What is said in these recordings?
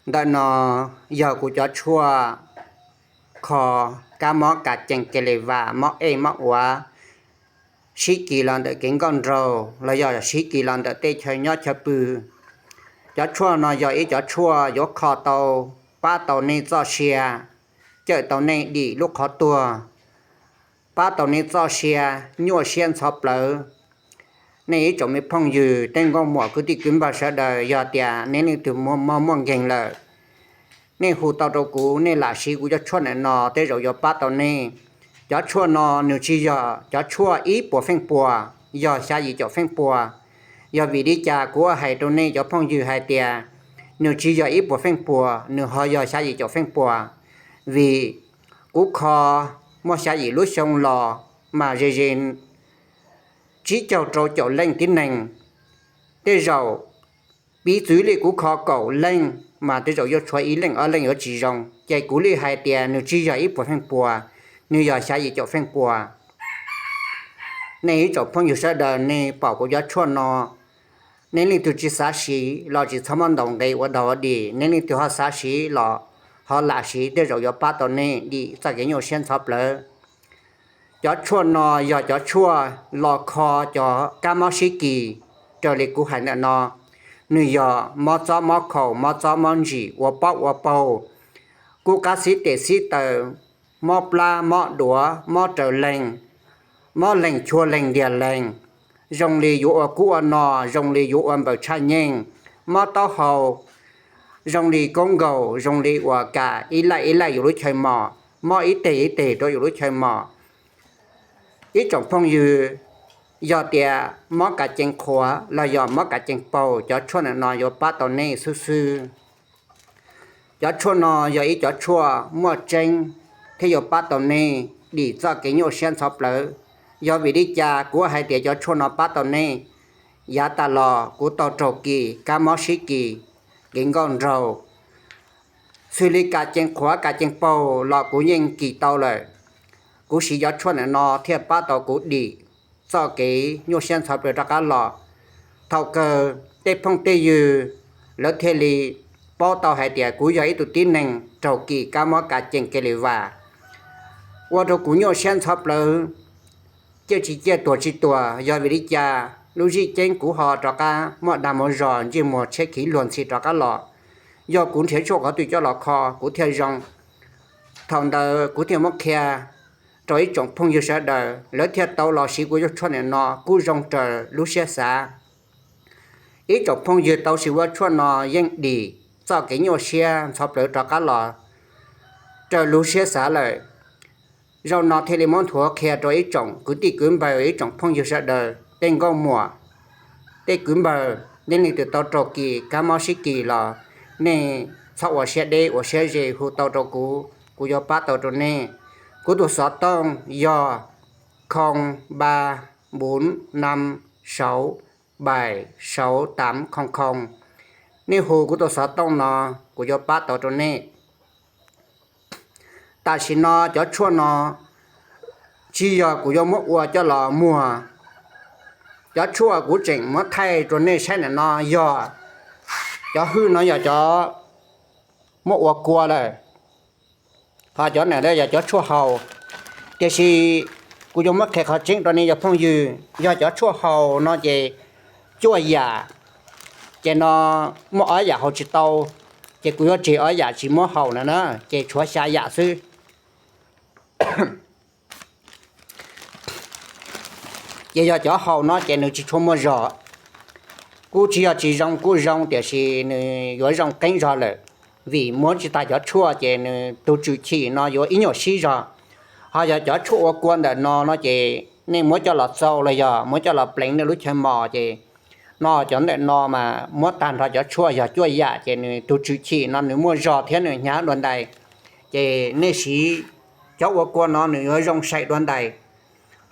Ntawm no yog kuv cov tshuaj kho kab mob kas cees ke li vas, mob ej mob uav, sib kis los ntawm kev nkauj nraug los yog sib kis los ntawm tej chaw nyob chaw pw. Cov tshuaj no yog ib cov tshuaj yuav kho tau, pab tau nej txoj sia, cawm tau nej dim lub qhov tuag, pab tau nej txoj sia nyuaj siab ntxhov plawv. Nej ib tsoom me phooj ywg tej nkauj muam kwv tij kwv npawg sawv daws, yog tias nej leej twg muaj mob muaj nkeeg lawm, nej hu tau rau kuv, nej lam siv kuv cov tshuaj ntawm no tej zaum yuav pab tau nej. Cov tshuaj no nws tsis yog cov tshuaj ib puas feej pua, yog xya yim caum feej pua. Yog vim li cas kuv hais rau nej cov phooj ywg hais tias nws tsis yog ib puas feej pua, nws ho yog xya yim caum feej pua? Vim kuv kho muaj xya yim lub xyoo los mas ze ze tsib caug rau caum leej tib neeg. Tej zaum piv txwv li kuv kho kaum leej mas tej zaum yuav tshuav ib leej ob leej yuav tsis zoo, ces kuv li hais tias nws tsis yog ib puas feej pua, nws yog xya yim caum feej pua. Nej ib tsoom phooj ywg sawv daws, nej pom kuv cov tshuaj no, nej leej twg tsis xav siv los tsis txhob muab ntaus nqi ua dog ua dig, nej leej twg ho xav siv los ho lam siv, tej zaum yuav pab tau nej dim txoj kev nyuaj siab ntxhov plawv. Cov tshuaj no yog cov tshuaj los kho cov kab mob sib kis raws li kuv hais ntawm no. Nws yog mob txob mob khaus, mob txob mob ntsim, ua pob ua paug, kub qab xib tes xib taw, mob plab mob duav, mob raws leeg, mob leeg chua leeg ntiag leeg, zoo li yuav ua kub ua no, zoo li yuav ua npaws tshaj nyeej, mob taub hau, zoo li koob nkaus, zoo li uas kam ib laij ib laij yus lub chaw mos, mob ib teg ib teg rau yus lub chaw mos. Ib tsoom phooj ywg, yog tias mob kav cees qhuav los yog mob kav cees paug, cov tshuaj ntawm no yuav pab tau nej xwb xwb. Cov tshuaj no yog ib cov tshuaj muaj tseeb thiab yuav pab tau nej dim txoj kev nyuaj siab ntxhov plawv. Yog vim li cas kuv hais tias cov tshuaj no pab tau nej? Yav tas los kuv tau raug kis kab mob sib kis, kev nkauj nraug, xws li kav cees qhuav kav cees paug los kuv yeej kis tau lawm. Kuv siv cov tshuaj ntawm no thiaj pab tau kuv dim txoj kev nyuaj siab ntxhov plawv rov qab los. Thaum kawg tej phooj tej ywg lawv thiaj li paub tau hais tias kuv yog ib tug tib neeg raug kis kab mob kav cees ke li vas, ua rau kuv nyuaj siab ntxhov plawv, ciaj tsis ciaj tuag tsis tuag. Yog vim li cas lub zim ceeb kuv ho rov qab muaj dag mus zog, ntsej muag tshiab khiv luag ntxhi rov qab los? Yog kuv nrhiav tshuaj qhov twg coj los kho kuv thiaj zoo? Thaum ntawd kuv thiaj muab qhia rau ib tsoom phooj ywg sawv daws, lawv thiaj tau los siv kuv cov tshuaj ntawm no kuj zoo raws lub siab xav. Ib tsoom phooj ywg tau siv kuv tshuaj no yeej dim txoj kev nyuaj siab ntxhov plawv rov qab los raws lub siab xav lawm. Zaum no thiaj li muab nthuav qhia rau ib tsoom kwv tij kwv npawg, ib tsoom phooj ywg sawv daws, tej nkauj muam, tej kwv npawg, nej leej twg tau raug kis kab mob sib kis los nej txhob ua siab deb ua siab ze, hu tau rau kuv, kuv yuav pab tau rau nej. Kuv tus xov tooj yog khoo ba npu nam sau bai sau tam khoo khoo. Nej hu kuv tus xov tooj no, kuv yuav pab tau rau nej. Tam sim no cov tshuaj no tsis yog kuv yuav muab ua coj los muag. Cov tshuaj kuv tseem muab thaij rau nej saib ntawm no yog cov hwj no yog cov muab ua kua lawm, ho cov ntawm no yog cov tshuaj haus. Tiam sis kuv yuav muab qhia qhov tseeb rau nej cov phooj ywg, yog cov tshuaj haus no ces cuaj yam, ces no muaj ob yam haus tsis tau, ces kuv yuav tseg ob yam tsis muab haus na na, ces tshuav xya yam xwb. Ces yog cov haus no ces nws tsis tshua muaj zog. Kuj tsis yog tsis zoo, kuj zoo, tiam sis nws yuav zoo qeeb zog lawm, vim muab tsis tag cov tshuaj ces nws tus tswm chim no yuav ib nyuag sib zog. Ho yog cov tshuaj ua kua ntawm no no ces nej muab coj los txaus los yog muab coj los pleev nej lub chaw mos ces no cov ntawm no mas muab tag nrho cov tshuaj yog cuaj yam ces nws tus tswm chim no nws muaj zog thiab nws hnyav dua ntais, ces nej siv cov ua kua no nws yuav zoo sai dua ntais.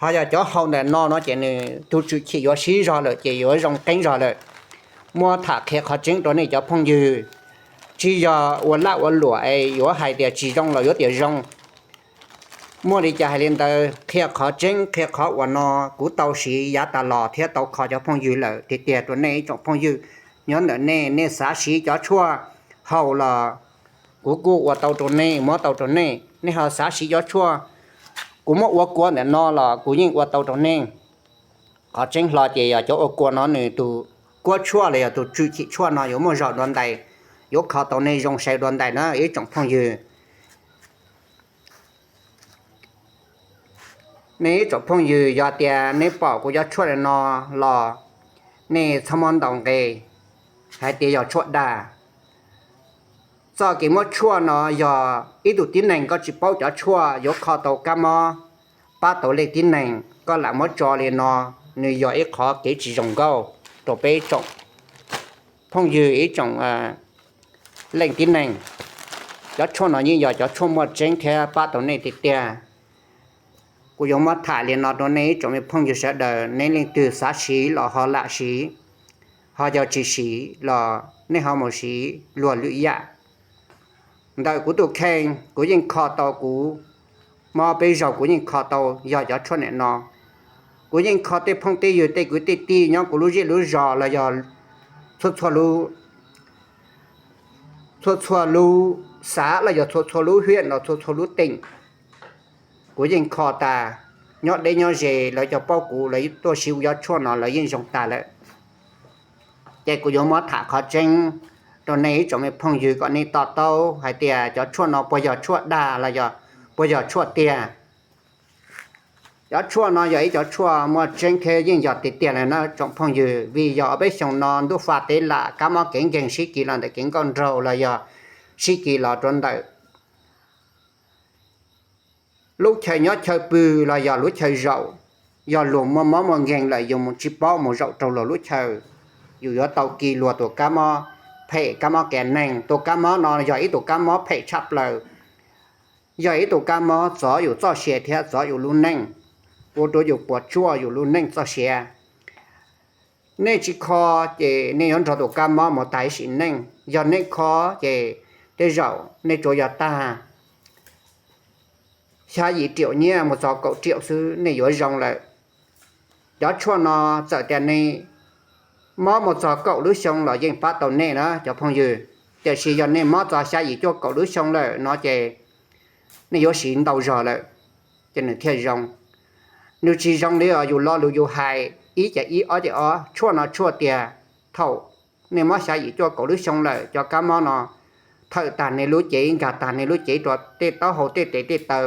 Ho yog cov haus ntawm no no ces nws tus tswm chim yuav sib zog lawm ces yuav zoo qeeb zog lawm. Muab tham qhia qhov tseeb rau nej cov phooj ywg, tsis yog ua laj ua luam es yuav hais tias tsis zoo los yuav tias zoo. Muaj li cas hais li ntawd, qhia qhov tseeb qhia qhov uas no kuv tau siv yav tas los thiab tau kho cov phooj ywg lawm tiag tiag rau nej ib tsoom phooj ywg. Nyob ntawm nej, nej xav siv cov tshuaj haus los kuv kuj ua tau rau nej, muab tau rau nej, nej ho xav siv cov tshuaj kuv muab ua kua ntawm no los kuv yeej ua tau rau nej. Qhov tseeb hlo ces yog cov ua kua no nws tus kuab tshuaj los yog tus tswm chim tshuaj no yuav muaj zog dua ntais, yuav kho tau nej zoo sai dua ntais na ib tsoom phooj ywg. Nej ib tsoom phooj ywg, yog tias nej pom kuv cov tshuaj no los nej txhob muab ntaus nqe hais tias yog tshuaj dag. Txoj kev muab tshuaj no yog ib tug tib neeg koj tsis paub cov tshuaj yuav kho tau kab mob, pab tau leej tib neeg, koj lam muab tso li no, nws yog ib qhov kev tsis zoo nkauj rau peb tsoom phooj ywg ib tsoom leej tib neeg. Cov tshuaj no yeej yog cov tshuaj muaj tseeb thiab pab tau nej tiag tiag. Kuv yuav muab tham li no rau nej ib tsoom me phooj ywg sawv daws, nej leej twg xav siv los ho lam siv, ho yog tsis siv los nej ho mus siv luag lwm yam. Ntawm kuv tus kheej kuv yeej kho tau, kuv mob peb zaug kuv yeej kho tau yog cov tshuaj nim no. Kuv yeej kho tej phooj tej ywg tej kwv tej tij nyob kuv lub zej lub zos los yog txhua txhua lub, txhua txhua lub xav los yog txhua txhua lub hiam los txhua txhua lub teem. Kuv yeej kho tas, nyob deb nyob ze lawv cov paub kuv lawv tuaj siv kuv cov tshuaj no lawv yeej zoo tas lawm. Ces kuv yuav muab tham qhov tseeb rau nej ib tsoom me phooj ywg kom nej to taub hais tias cov tshuaj no puas yog tshuaj dag los yog puas yog tshuaj tiag. Cov tshuaj no yog ib cov tshuaj muaj tseeb thiab yeej yog tiag tiag lawm na tsoom phooj ywg, vim yog ob peb xyoos no ntuj fa tev lam kab mob kev nkeeg sib kis los ntawm kev nkauj nraug los yog sib kis los rau ntawm lub chaw nyob chaw pw los yog lub chaw zaum. Yog luag muaj mob muaj nkeeg lawm yus mus tsis paub mus zaum rau luag lub chaw, yus yuav tau kis luag tus kab mob phem kab mob qias neeg. Tus kab mob no yog ib tus kab mob phem tshaj plaws, yog ib tus kab mob txov yus txoj sia thiab txov yus lub neej, ua rau yus puas tsuaj yus lub neej txoj sia. Nej tsis kho ces nej yuav nrog tus kab mob mus tas ib sim neej. Yog nej kho ces tej zaum nej tsuas yog tag xya yim riaum nyiaj mus txog kaum riaum xwb nej yuav zoo lawm. Cov tshuaj no txawm tias nej mob mus txog kaum lub xyoo los yeej pab tau nej na cov phooj ywg. Tiam sis yog nej mob txog xya yim cuaj kaum lub xyoo lawm no ces nej yuav siv ntau zog lawm ces nws thiaj zoo. Nws tsis zoo li os yus lo lus yus hais ib ces ib ob ces ob. Tshuaj no tshuaj tiag, thaum nej mob xya yim cuaj kaum lub xyoo lawm cov kab mob no thawm tag nej lub cev, nkag tag nej lub cev rau tej taub hau tej tes tej taw.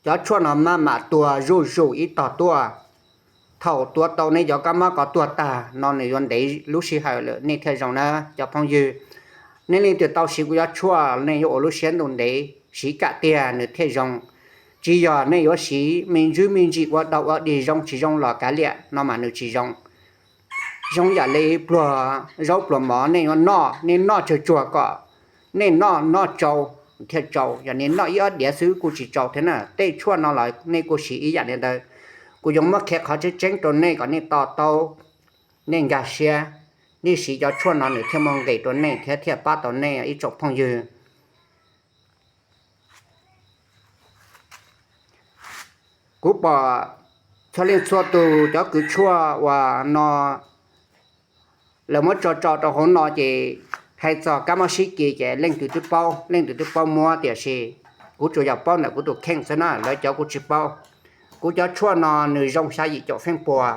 Cov tshuaj no maj mam tuag zuj zus ib tog tuaj. Thaum tua tau nej cov kab mob ko tuag tag no nws yuav ntev lub sij hawm lawm nej thiaj zoo na cov phooj ywg. Nej leej twg tau siv kuv cov tshuaj nej yuav ua lub siab ntuj ntev, siv kam tiag nws thiaj zoo. Tsis yog nej yuav siv me ntsis me ntsis ua dau ua dig zoo tsis zoo los kav liam no mas nws tsis zoo. Zoo yam li pluag zaub pluag mov nej yuav noj, nej noj tsawg tsuag kom nej noj noj tsau thiaj tsau. Yog nej noj ib ob diav xwb kuj tsis tsau thiab na. Tej tshuaj no los nej kuj siv ib yam li ntawd. Kuv yuav muab qhia qhov tseeb tseeb rau nej kom nej to taub, nej nkag siab, nej siv cov tshuaj no nws thiaj muaj nqis rau nej thiab thiaj pab tau nej ib tsoom phooj ywg. Kuv pom txhua leej txhua tus cov kws tshuaj uas no lawv muab tso tso rau hauv no ces hais txog kab mob sib kis ces leej twg twb paub, leej twg twb paub muab, tiam sis kuv tsuas yog paub ntawm kuv tus kheej xwb na, lawv cov kuv tsis paub. Kuv cov tshuaj no nws zoo xya yim caum feem pua.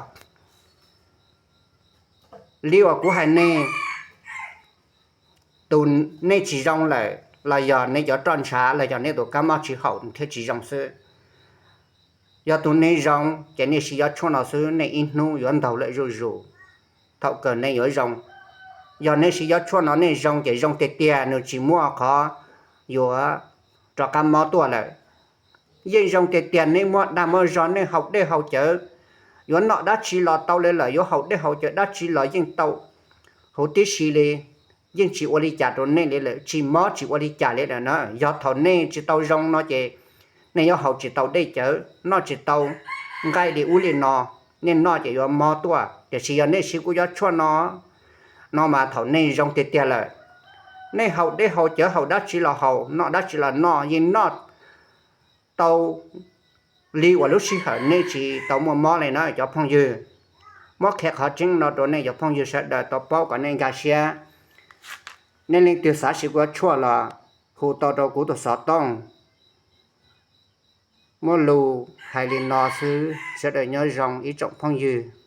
Li uas kuv hais nej, tus nej tsis zoo lawm los yog nej cov roj ntshav los yog nej tus kab mob tsis haum thiaj tsis zoo xwb. Yog tus nej zoo ces nej siv cov tshuaj no xwb nej ib hnub yuav ntaug lawm zuj zus, thaum kawg nej yuav zoo. Yog nej siv cov tshuaj no nej zoo ces zoo tiag tiag, nws tsis muaj qhov yuav rov qab mob tuaj lawm. Yeej zoo tiag tiag, nej muaj dag muaj zog nej haus dej haus cawv, yuav noj dab tsi los tau li lawm, yuav haus dej haus cawv dab tsi los yeej tau huv tib si li, yeej tsis ua li cas rau nej li lawm, tsis mob tsis ua li cas li lawm na. Yog thaum nej tsis tau zoo no ces nej yuav haus tsis tau dej cawv, noj tsis tau nqaij li ub li no, nej noj ces yuav mob tuaj. Tiam sis yog nej siv kuv cov tshuaj no, no mas thaum nej zoo tiag tiag lawm, nej haus dej haus cawv haus dab tsi los haus, noj dab tsi los noj, yeej noj tau li uas lub sij hawm nej tsis tau muaj mob li na cov phooj ywg. Muab qhia qhov tseeb no rau nej cov phooj ywg sawv daws tau paub kom nej nkag siab. Nej leej twg xav siv kuv tshuaj los hu tau rau kuv tus xov tooj. Muaj lus hais li no xwb, sawv daws nyob zoo ib tsoom phooj ywg.